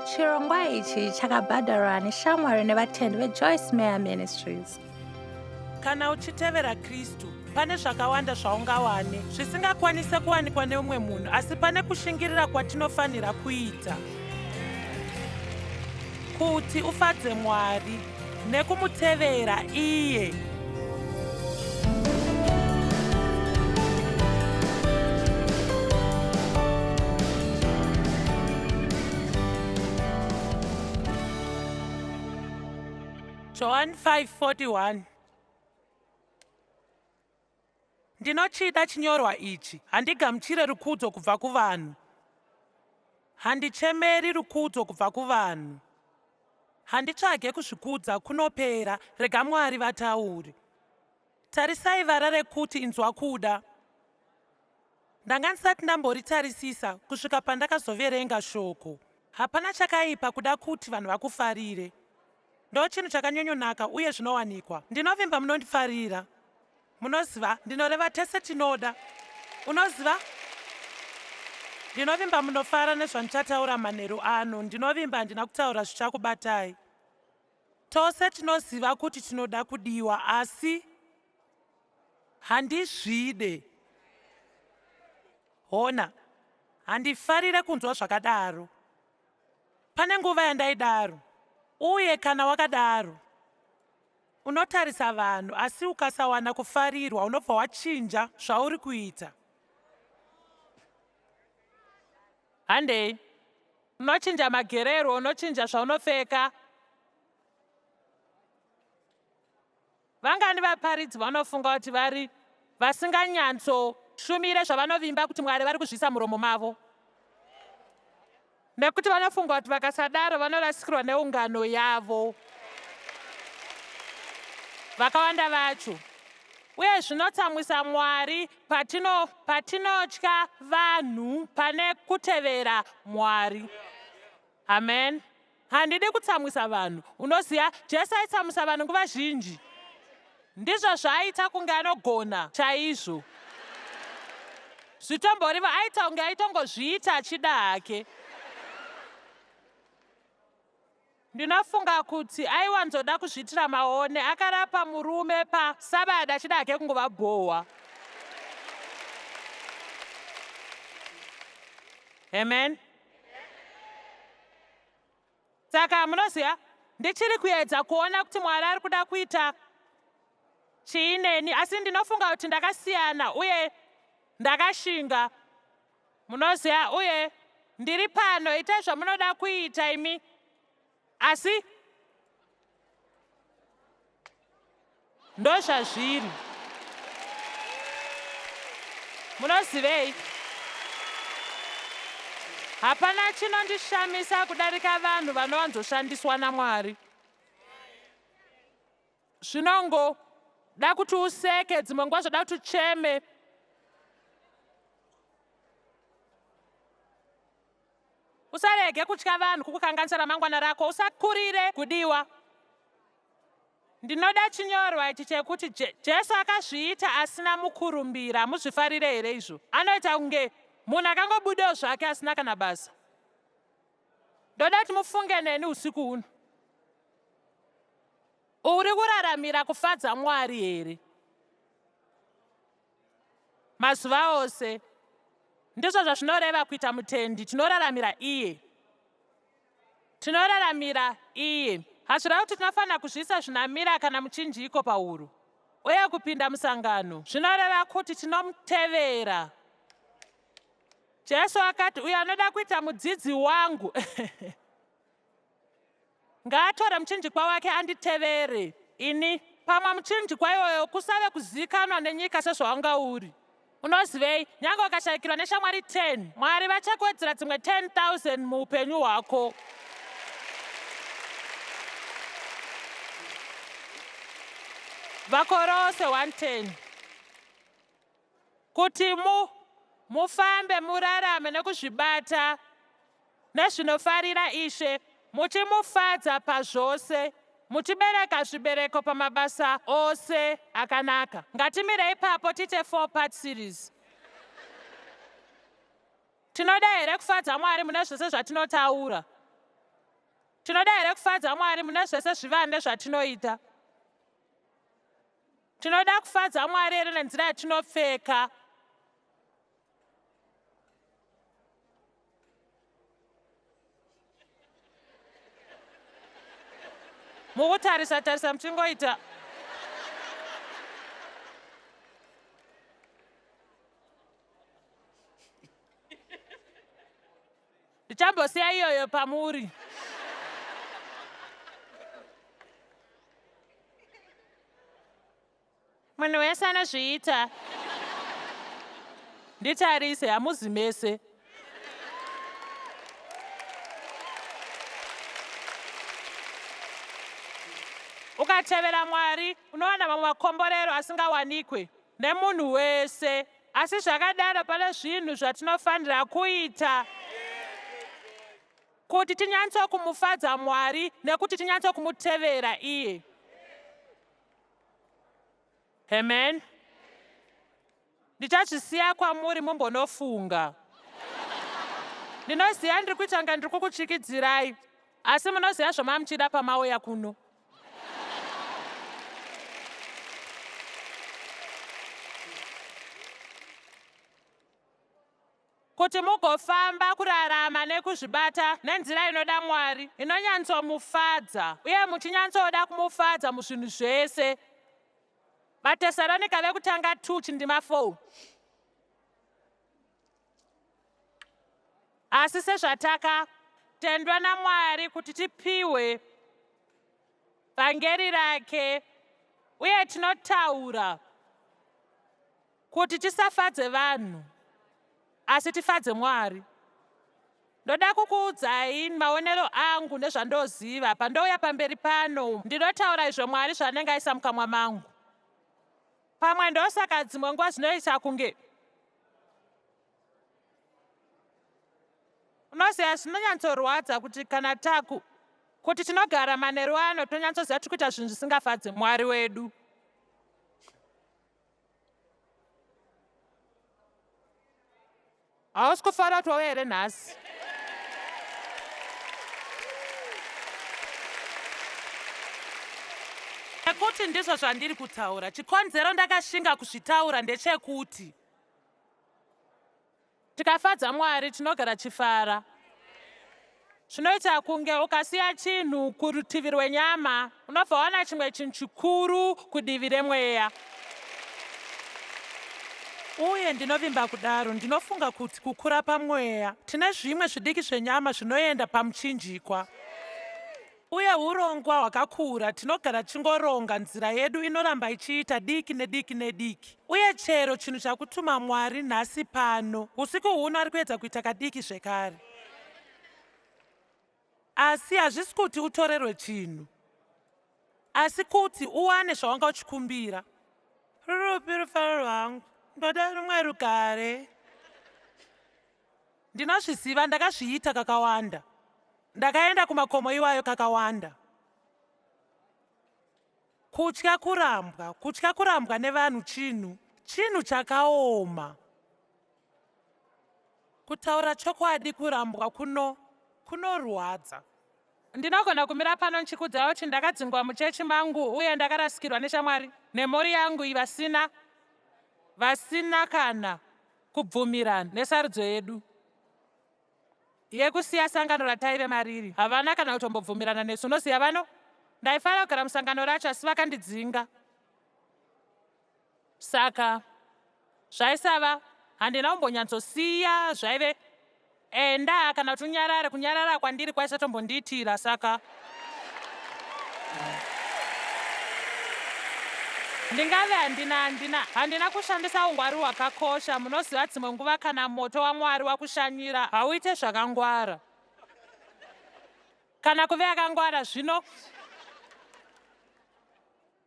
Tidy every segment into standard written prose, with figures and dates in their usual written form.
Chirongwa ichi chakabhadharwa neshamwari nevatendi veJoyce Meyer Ministries. Kana uchitevera Kristu, pane zvakawanda zvaungawane zvisingakwanise kuwanikwa neumwe munhu, asi pane kushingirira kwatinofanira kuita kuti ufadze Mwari nekumutevera iye. John 5:41 Ndinochida chinyorwa ichi, handigamuchire rukudzo kubva kuvanhu. Handichemeri rukudzo kubva kuvanhu. Handitsvage kuzvikudza kunopera, rega Mwari vataure. Tarisai vara rekuti inzwa kuda. Ndanga ndisati ndamboritarisisa kusvika pandakazoverenga shoko. Hapana chakaipa kuda kuti vanhu vakufarire. Ndochinhu chakanyonyonaka uye zvinowanikwa. Ndinovimba munondifarira. Munoziva, ndinoreva tese tinoda. Unoziva? Ndinovimba munofara nezvandichataura manheru ano. Ndinovimba handina kutaura zvichakubatai. Tose tinoziva kuti tinoda kudiwa, asi handizvide. Hona, handifarire kunzwa zvakadaro. Pane nguva yandaidaro, uye kana wakadaro, unotarisa vanhu asi ukasawana kufarirwa unobva wachinja zvauri kuita. Handei. Unochinja magererwo, unochinja zvaunopfeka. Vangani vaparidzi vanofunga kuti vari vasinganyatsoshumire zvavanovimba kuti Mwari vari kuzviisa muromo mavo? Nekuti vanofunga kuti vakasadaro vanorasikirwa neungano yavo. Vakawanda vacho. Uye zvinotsamwisa Mwari patino patinotya vanhu pane kutevera Mwari. Amen. Handidi kutsamwisa vanhu. Unoziva, Jesu aitsamwisa vanhu nguva zhinji. Ndizvo zvaaita kunge anogona chaizvo. Zvitomborivo aita kunge aitongozviita achida hake. Ndinofunga kuti aiwanzoda kuzviitira maone. Akarapa murume paSabata achida hake kungovabhohwa. Amen. Saka munoziva, ndichiri kuedza kuona kuti Mwari ari kuda kuita chii neni, asi ndinofunga kuti ndakasiyana uye ndakashinga. Munoziva, uye ndiri pano, itai zvamunoda kuita imi, asi Ndozvazviri. Munozivei? Hapana chinondishamisa kudarika vanhu vanowanzoshandiswa naMwari. Zvinongoda kuti useke, dzimwe nguva zvoda kuti ucheme. Usarege kutya vanhu kukukanganisa ramangwana rako. Usakurire kudiwa. Ndinoda chinyorwa ichi chekuti Je, Jesu akazviita asina mukurumbira. Hamuzvifarire here izvo? Anoita kunge munhu akangobudawo zvake asina kana basa. Ndoda kuti mufunge neni usiku huno. Uri kuraramira kufadza Mwari here? Mazuva ose. Ndizvo zvazvinoreva kuita mutendi. Tinoraramira iye. Tinoraramira iye. Hazvirevi kuti tinofanira kuzviisa zvinamira kana muchinjiko pahuro uye kupinda musangano. Zvinoreva kuti tinomutevera. Jesu akati, Uyo anoda kuita mudzidzi wangu Ngaatore muchinjikwa wake anditevere ini. Pamwe muchinjikwa iwoyo kusave kuzivikanwa nenyika sezvawanga uri. Unozivei, nyange ukashaikirwa neshamwari 10, Mwari vachakuwedzera dzimwe 10,000 muupenyu hwako. Vakorose 1:10. Kuti mu, mufambe murarame nekuzvibata nezvinofarira Ishe, muchimufadza pazvose, muchibereka zvibereko pamabasa ose akanaka. Ngatimire ipapo tiite 4 part series. Tinoda here kufadza Mwari mune zvose zvatinotaura? Tinoda here kufadza Mwari mune zvese zvivande zvatinoita? Tinoda kufadza Mwari here nenzira yatinopfeka? Mukutarisa tarisa muchingoita Ndichambosiya iyoyo pamuri. Munhu wese anozviita. Nditarise, hamuzi mese. Ukatevera Mwari, unowana mamwe makomborero asingawanikwe nemunhu wese. Asi zvakadaro pane zvinhu zvatinofanira kuita kuti tinyatsokumufadza Mwari nekuti tinyatsokumutevera iye. Amen. Ndichazvisiya kwamuri mumbonofunga. Ndinoziva ndiri kuita kunge ndiri kukuchikidzirai, asi munoziva zvamamuchida pamauya kuno. Kuti mugofamba kurarama nekuzvibata nenzira inoda Mwari, inonyantsomufadza, uye muchinyantsoda kumufadza muzvinhu zvese. VaTesaronika vekutanga 2 chindima 4. Asi sezvataka tendwa naMwari kuti tipiwe vhangeri rake uye tinotaura kuti tisafadze vanhu asi tifadze Mwari. Ndoda kukuudzai maonero angu nezvandoziva. Pandouya pamberi pano, ndinotaura izvo Mwari zvaanenge aisa mukamwa mangu. Pamwe ndosaka dzimwe nguva zvinoita kunge Unoziva zvinonyatsorwadza kuti kana taku kuti tinogara manheru ano tinonyatsoziva tiri kuita zvinhu zvisingafadzi Mwari wedu. Hausi kufara kuti wauya here nhasi? Nekuti ndizvo zvandiri kutaura. Chikonzero ndakashinga kuzvitaura ndechekuti Tikafadza Mwari tinogara tichifara. Zvinoita kunge ukasiya chinhu kurutivi rwenyama, unobva wawana chimwe chinhu chikuru kudivi remweya. Uye ndinovimba kudaro, ndinofunga kuti kukura pamweya, tine zvimwe zvidiki zvenyama zvinoenda pamuchinjikwa. Uye hurongwa hwakakura, tinogara tichingoronga nzira yedu inoramba ichiita diki nediki nediki. Uye chero chinhu chakutuma Mwari nhasi pano, husiku huno ari kuedza kuita kadiki zvekare. Asi hazvisi kuti utorerwe chinhu, asi kuti uwane zvawanga uchikumbira. Rupi rufaro rwangu? Ndoda rumwe rugare. Ndinozviziva, ndakazviita kakawanda. Ndakaenda kumakomo iwayo kakawanda. Kutya kurambwa, kutya kurambwa nevanhu chinhu, chinhu chakaoma. Kutaura chokwadi kurambwa kuno, kunorwadza. Ndinogona kumira pano ndichikuudzai kuti ndakadzingwa muchechi mangu uye ndakarasikirwa neshamwari nemhuri yangu vasina, vasina kana kubvumirana nesarudzo yedu yekusiya sangano rataive mariri. Havana kana kutombobvumirana nesu. Unoziva vano, ndaifara kugara musangano racho asi vakandidzinga. Saka zvaisava, handina kumbonyatsosiya zvaive enda kana kuti unyarare. Kunyarara kwandiri kwaisatombondiitira saka Ndingave handina, handina, handina kushandisa ungwaru hwakakosha. Munoziva dzimwe nguva kana moto waMwari wakushanyira, hauite zvakangwara. Kana kuve akangwara zvino.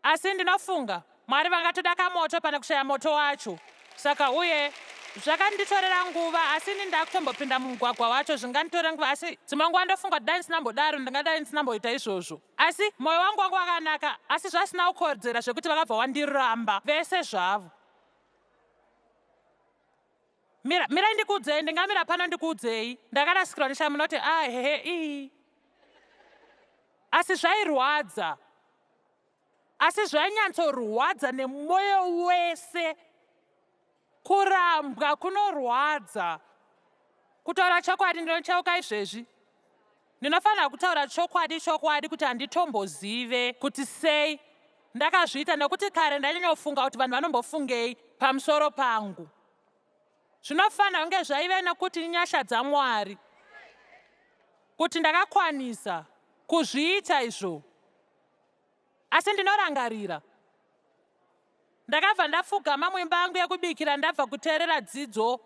Asi ndinofunga Mwari vangatoda kamoto pane kushaya moto wacho. Saka uye zvakanditorera nguva asi ini ndakutombopinda mumugwagwa wacho zvinganditorera nguva asi dzimwe nguva ndofunga kuti dai ndisinambodaro ndingadai ndisinamboita izvozvo. Asi moyo wangu wanga wakanaka asi zvasina kukodzera zvekuti vakabva wandiramba vese zvavo. Mira, mirai ndikuudzei, ndingamira pano ndikuudzei. Ndakarasikirwa nesha munoti ah hehe ii. Asi zvairwadza. Asi zvainyatsorwadza nemwoyo wese. Kurambwa kunorwadza. Kutaura chokwadi ndinocheuka izvezvi. Ndinofanira kutaura chokwadi chokwadi kuti handitombozive kuti sei ndakazviita nekuti kare ndainyanyofunga kuti vanhu vanombofungei pamusoro pangu. Zvinofanira kunge zvaive nekuti inyasha dzaMwari kuti ndakakwanisa kuzviita izvo. Asi ndinorangarira ndakabva ndapfugama muimba yangu yekubikira ndabva kuteerera dzidzo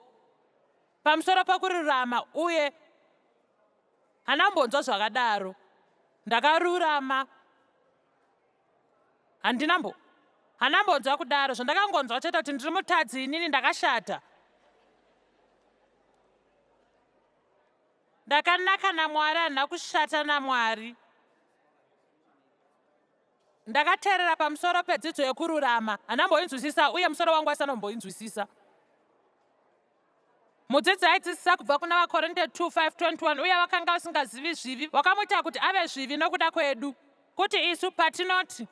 pamusoro pokururama uye handambonzwa zvakadaro. Ndakarurama. Handina mbo handambonzwa kudaro. Zvandakangonzwa chete kuti ndiri mutadzi inini ndakashata. Ndakanaka naMwari handina kushata naMwari. Ndakateerera pamusoro pedzidzo yekururama, handamboinzwisisa uye musoro wangu waisanomboinzwisisa. Mudzidzi aidzidzisa kubva kuna vaKorinte 2:5-21 uye vakanga vasingazivi zvivi wakamuita kuti ave zvivi nokuda kwedu, kuti isu patinoti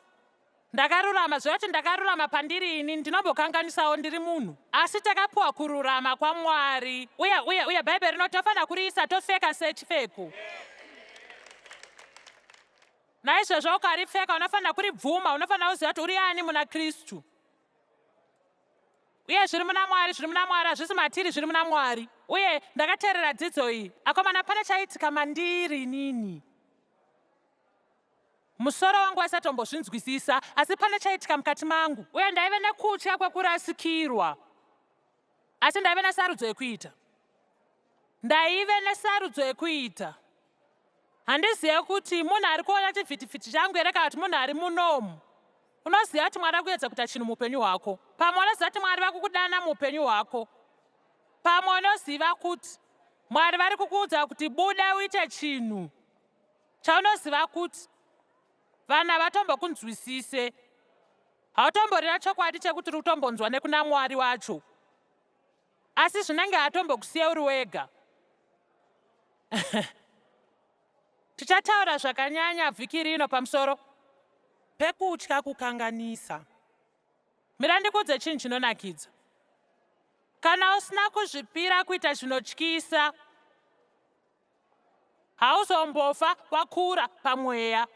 Ndakarurama, zvoreva kuti ndakarurama pandiri ini, ndinombokanganisawo, ndiri munhu. Asi takapiwa kururama kwaMwari. Uye, uye, uye Bhaibheri rinoti tofanira kuriisa topfeka sechipfeko. Naizvozvo ukaripfeka, unofanira kuribvuma, unofanira kuziva kuti uri ani muna Kristu. Uye zviri muna Mwari, zviri muna Mwari, hazvisi matiri, zviri muna Mwari. Uye ndakateerera dzidzo iyi. Akomana, pane chaiitika mandiri inini. Musoro wangu waisatombozvinzwisisa, asi pane chaiitika mukati mangu, uye ndaive nekutya kwekurasikirwa. Asi ndaive nesarudzo yekuita. Ndaive nesarudzo yekuita. Handizive kuti munhu ari kuona chivhitivhiti changu here kana kuti munhu ari munomu. Unoziva kuti Mwari akuedza kuita chinhu muupenyu hwako. Pamwe unoziva kuti Mwari vakukudana muupenyu hwako. Pamwe unoziva kuti Mwari vari kukuudza kuti buda uite chinhu. Chaunoziva kuti vanhu havatombokunzwisise. Hautomborina chokwadi chekuti uri kutombonzwa nekuna Mwari wacho. Asi zvinenge hatombokusiya uri wega. Tichataura zvakanyanya vhiki rino pamusoro pekutya kukanganisa. Mira ndikuudze chinhu chinonakidza. Kana usina kuzvipira kuita zvinotyisa, Hauzombofa wakura pamweya.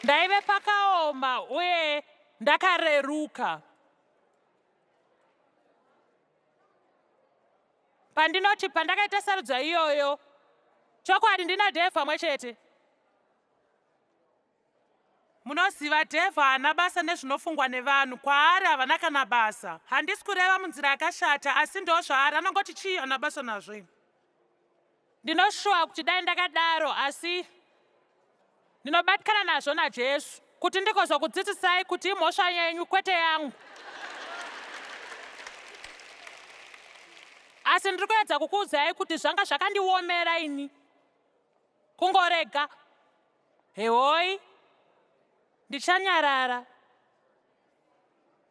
Ndaive pakaoma uye ndakareruka. Pandinoti pandakaita sarudzo iyoyo, chokwadi ndina Dave pamwe chete. Munoziva, Devil haana basa nezvinofungwa nevanhu. Kwaari havana kana basa. Handisi kureva munzira yakashata, asi ndozvaari. Anongoti chii haana basa nazvo ini. Ndinoshuwa kuti dai ndakadaro, asi ndinobatikana nazvo naJesu, kuti ndigozokudzidzisai kuti imhosva yenyu, kwete yangu. Asi ndiri kuedza kukuudzai kuti zvanga zvakandiomera ini kungorega. Hehoi, ndichanyarara.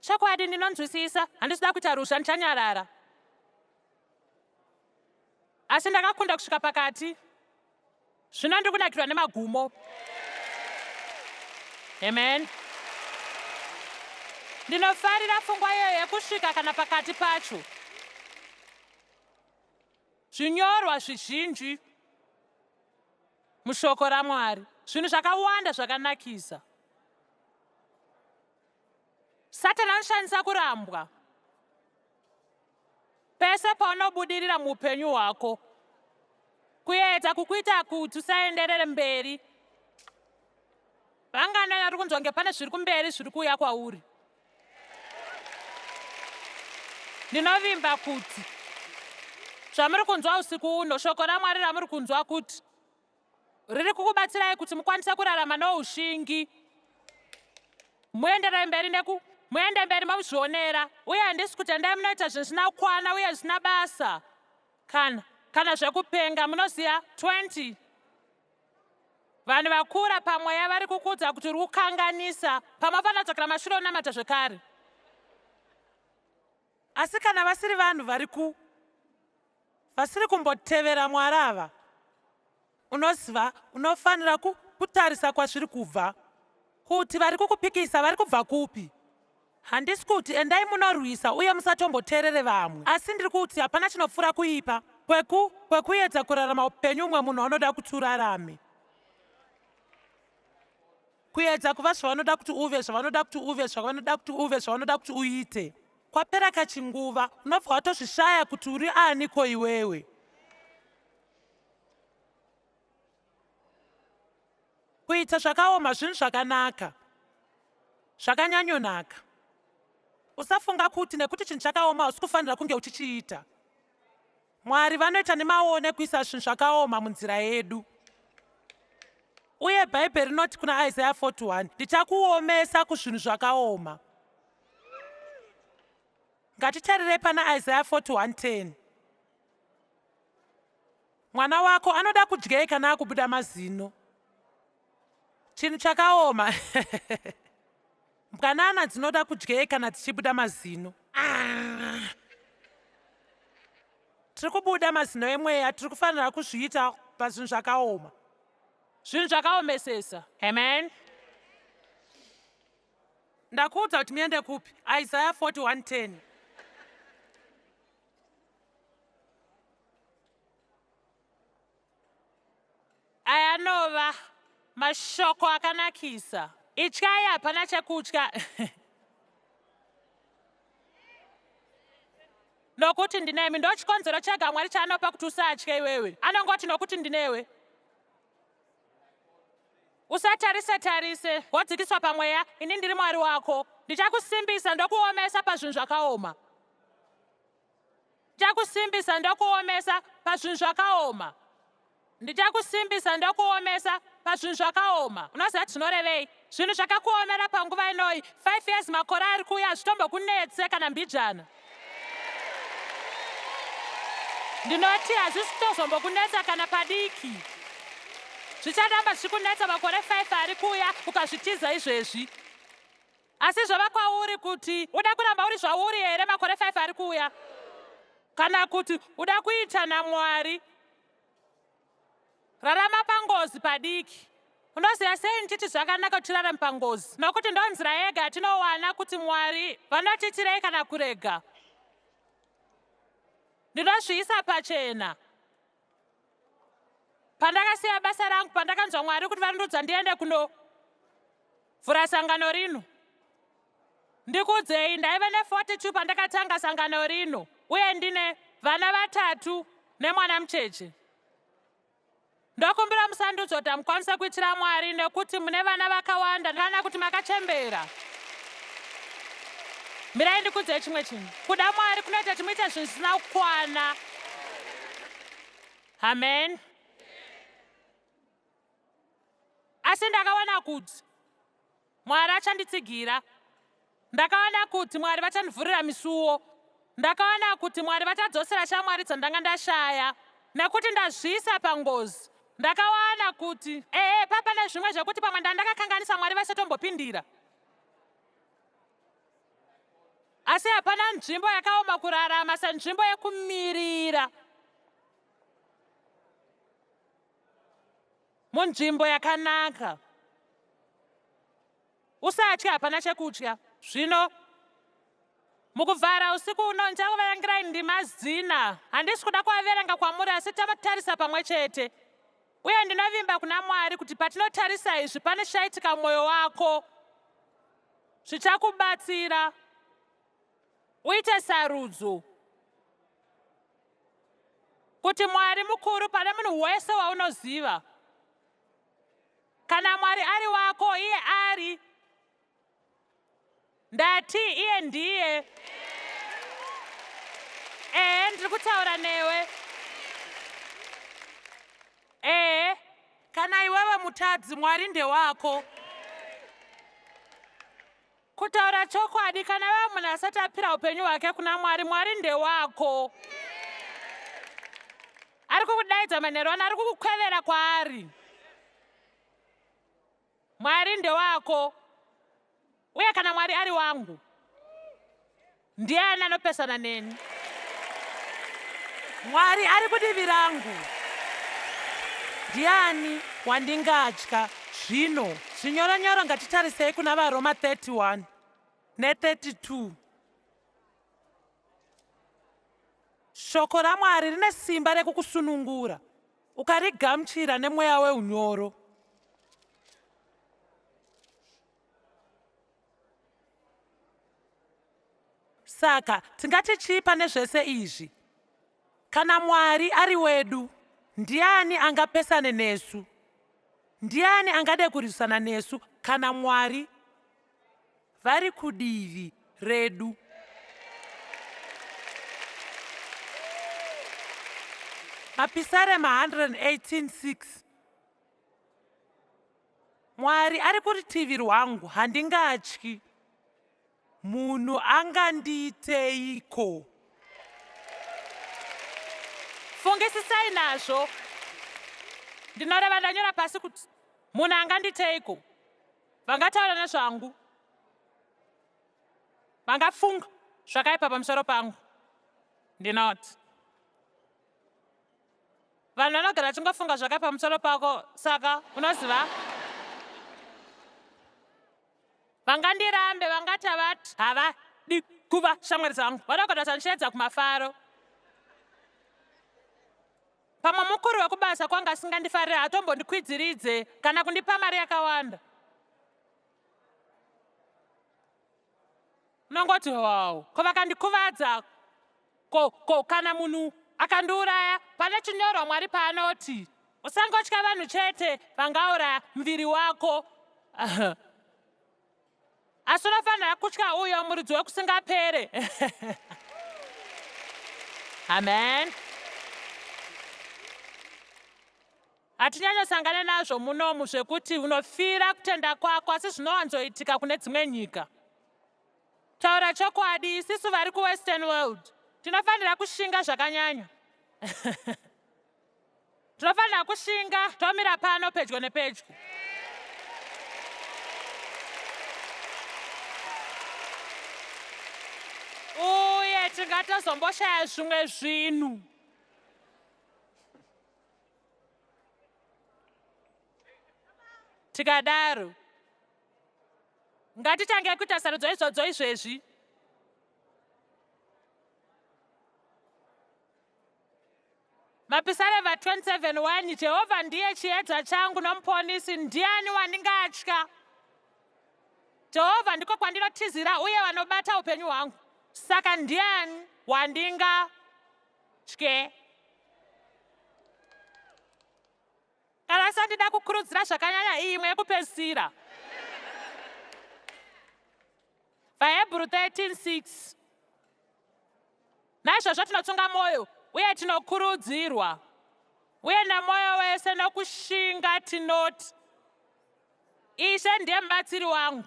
Chokwadi ndinonzwisisa, handisi kuda kuita ruzha, ndichanyarara. Asi ndakakunda kusvika pakati. Zvino ndiri kunakirwa nemagumo. Amen. Ndinofarira pfungwa iyoyo yekusvika kana pakati pacho. Zvinyorwa zvizhinji mushoko raMwari. Zvinhu zvakawanda zvakanakisa. Satani anoshandisa kurambwa pese paunobudirira muupenyu hwako kuedza kukuita kuti usaenderere mberi. Vangani vari kunzwa kunge pane zviri kumberi zviri kuuya kwauri? Ndinovimba kuti zvamuri kunzwa usiku uno, shoko raMwari ramuri kunzwa kuti riri kukubatsirai kuti mukwanise kurarama noushingi. Muenderere mberi neku muende mberi mozvionera uye handisi kuti endai munoita zvinhu zvisina kukwana uye zvisina basa kana kana zvekupenga munoziva 20 Vanhu vakura pamweya vari kukuudza kuti uri kukanganisa. Pamwe wafanira kudzokera mashure unamata zvekare. Asi kana vasiri vanhu vari ku Vasiri kumbotevera Mwari ava. Unoziva, unofanira ku, kutarisa kwazviri kubva. Kuti vari kukupikisa vari kubva kupi. Handisi kuti endai munorwisa uye musatomboteerere vamwe. Asi ndiri kuti hapana chinopfuura kuipa kweku, kwekuedza kurarama upenyu umwe munhu anoda kuti urarame. Kuedza kuva zvavanoda kuti uve, zvavanoda kuti uve, zvavanoda kuti uve, zvavanoda kuti uite. Kwapera kachinguva, unobva watozvishaya kuti uri ani ko iwewe. Kuita zvakaoma zvinhu zvakanaka. Zvakanyanyonaka. Usafunga kuti nekuti chinhu chakaoma hausi kufanira kunge uchichiita. Mwari vanoita nemaone kuisa zvinhu zvakaoma munzira yedu. Uye Bhaibheri rinoti kuna Isaiah 41, ndichakuomesa kuzvinhu zvakaoma. Ngatitarirei pana Isaiah 41:10. Mwana wako anoda kudyei kana akubuda mazino? Chinhu chakaoma. Mbwanana dzinoda kudyei kana dzichibuda mazino? Ah. Tiri kubuda mazino emweya, tiri kufanira kuzviita pazvinhu zvakaoma. Zvinhu zvakaomesesa. Amen. Ndakuudza kuti muende kupi? Isaiah 41:10. Aya anova mashoko akanakisa. Ityai, hapana chekutya. Nokuti ndinemi. Ndochikonzero chega Mwari chaanopa kuti usatye iwewe. Anongoti nokuti ndinewe. Usatarise tarise, wodzikiswa pamweya, ini ndiri Mwari wako. Ndichakusimbisa ndokuomesa pazvinhu zvakaoma. Ndichakusimbisa ndokuomesa pazvinhu zvakaoma. Ndichakusimbisa ndokuomesa pazvinhu zvakaoma. Unoziva kuti zvinorevei? Zvinhu zvakakuomera panguva inoyi, 5 years makore ari kuuya hazvitombokunetse kana mbijana. Ndinoti hazvisi kutozombokunetsa kana padiki. Zvicharamba zvichikunetsa makore 5 ari kuuya ukazvitiza izvezvi. Asi zvava kwauri kuti uda kuramba uri zvauri here makore 5 ari kuuya kana kuti uda kuita naMwari. Rarama pangozi padiki. Unoziva sei ndichiti zvakanaka kuti tirarame pangozi? Nokuti ndonzira yega yatinowana kuti Mwari vanotiitirei kana kurega. Ndinozviisa pachena. Pandakasiya basa rangu, pandakanzwa Mwari kuti vandiudza ndiende kunovhura sangano rino, ndikuudzei, ndaive ne42 pandakatanga sangano rino, uye ndine vana vatatu nemwana mucheche. Ndokumbira musandudzo kuti hamukwanise kuitira Mwari nekuti mune vana vakawanda kana kuti makachembera. Mirai ndikuudzei chimwe chinhu. Kuda Mwari kunoita kuti muite zvinhu zvisina kukwana. Amen. Asi ndakawana kuti Mwari achanditsigira. Ndakawana kuti Mwari vachandivhurira misuwo. Ndakawana kuti Mwari vachadzosera shamwari dzandanga ndashaya nekuti ndazviisa pangozi. Ndakawana kuti ehe papane zvimwe zvekuti pamwe ndandakakanganisa Mwari vasatombopindira. Asi hapana nzvimbo yakaoma kurarama senzvimbo yekumirira. Munzvimbo yakanaka. Usatya, hapana chekutya. Zvino, mukuvhara usiku uno, ndichakuverengerai ndima dzina. Handisi kuda kuaverenga kwamuri, asi tamatarisa pamwe chete. Uye ndinovimba kuna Mwari kuti patinotarisa izvi, pane chichaitika mumwoyo wako. Zvichakubatsira uite sarudzo. Kuti Mwari mukuru pane munhu wese waunoziva. Kana Mwari ari wako, iye ari. Ndati iye ndiye. Ehe, ndiri kutaura newe. Ehe. Kana iwewe mutadzi, Mwari ndewako. Kutaura chokwadi, kana iwewe munhu asati apira upenyu hwake kuna Mwari, Mwari ndewako. Ari kukudaidza manheru ano, ari kukukwevera kwaari. Mwari ndewako. Uye kana Mwari ari wangu, ndiani anopesana neni? Mwari ari kudivi rangu. Ndiani wandingatya? Zvino, zvinyoronyoro ngatitarisei kuna vaRoma 31 ne32. Shoko raMwari rine simba rekukusunungura ukarigamuchira nemweya weunyoro. Saka tingati chii pane zvese izvi? Kana Mwari ari wedu, ndiani angapesane nesu? Ndiani angade kurwisana nesu kana Mwari vari kudivi redu? Mapisarema 118:6 Mwari ari kurutivi rwangu, handingatyi. Munhu angandiiteiko? Fungisisai nazvo. Ndinoreva ndanyora pasi kuti munhu anganditeiko? Vangataura nezvangu. Vangafunga zvakaipa pamusoro pangu. Ndinoti Vanhu vanogara vachingofunga zvakaipa pamusoro pako, saka unoziva vangandirambe vangati havati havadi kuva shamwari dzangu vanogona kutandichiedza kumafaro pamwe mukuru wekubasa kwanga asingandifarire hatombondikwidziridze kana kundipa mari yakawanda Unongoti wow, ko vakandikuvadza ko, ko kana munhu akandiuraya pane chinyorwa Mwari paanoti usangotya vanhu chete vangauraya muviri wako asi unofanira kutya uyo muridzi wekusingapere amen Hatinyanyosangane nazvo munomu zvekuti unofira kutenda kwako asi zvinowanzoitika kune dzimwe nyika. Taura chokwadi, isisu vari kuWestern world tinofanira kushinga zvakanyanya. Tinofanira kushinga tomira pano pedyo nepedyo. Uye tingatozomboshaya zvimwe zvinhu. Tikadaro, ngatitange kuita sarudzo idzodzo izvezvi. Mapisarema 27:1 Jehovha ndiye chiedza changu nomuponisi, ndiani wandingatya? Jehovha ndiko kwandinotizira uye vanobata upenyu hwangu, saka ndiani wandinga tye. Kana sandida kukurudzira zvakanyanya imwe yekupedzisira. VaHebhuru 13:6 Naizvozvo tinotsunga mwoyo uye tinokurudzirwa uye nemwoyo wese nokushinga tinoti Ishe ndiye mubatsiri wangu,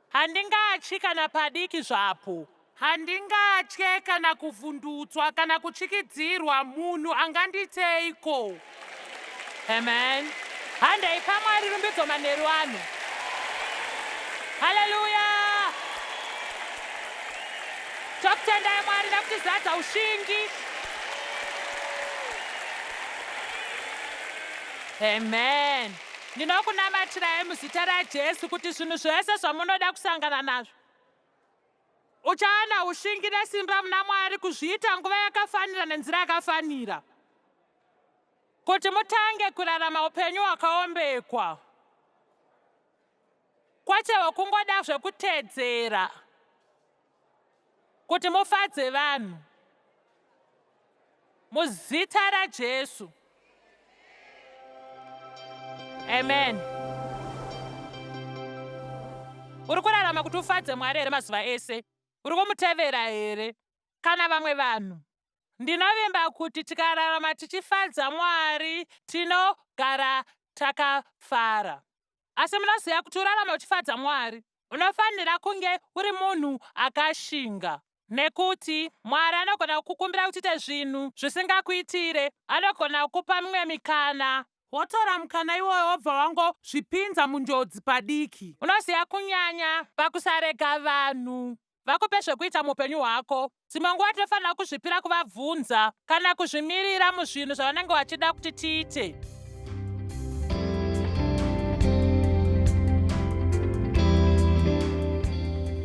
handingatyi kana padiki zvapo. Handingatye kana kuvhundutswa kana kutyityidzirwa, munhu anganditeiko? Amen. Handei paMwari rumbidzo manheru ano. Haleluya! Tokutendai Mwari nekutizadza ushingi. Amen. Ndinokunamatirai muzita raJesu kuti zvinhu zvese zvamunoda kusangana nazvo uchawana ushingi nesimba muna Mwari kuzviita nguva yakafanira nenzira yakafanira kuti mutange kurarama upenyu hwakaombekwa kwete hwekungoda zvekutedzera kuti mufadze vanhu muzita raJesu. Amen. Uri kurarama kuti ufadze Mwari here mazuva ese? Uri kumutevera here? Kana vamwe vanhu. Ndinovimba kuti tikararama tichifadza Mwari tinogara takafara. Asi munoziva kuti urarame uchifadza Mwari, unofanira kunge uri munhu akashinga. Nekuti Mwari anogona kukukumbira kuti uite zvinhu zvisingakuitire, anogona kukupa mimwe mikana. Wotora mukana iwoyo wobva wangozvipinza munjodzi padiki. Unoziva kunyanya pakusarega vanhu. Vakupe zvekuita muupenyu hwako. Dzimwe nguva tinofanira kuzvipira kuvabvunza kana kuzvimirira muzvinhu zvavanenge vachida kuti tiite.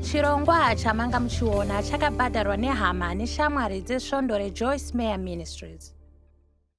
Chirongwa chamanga muchiona chakabhadharwa nehama neshamwari dzesvondo reJoyce Meyer Ministries.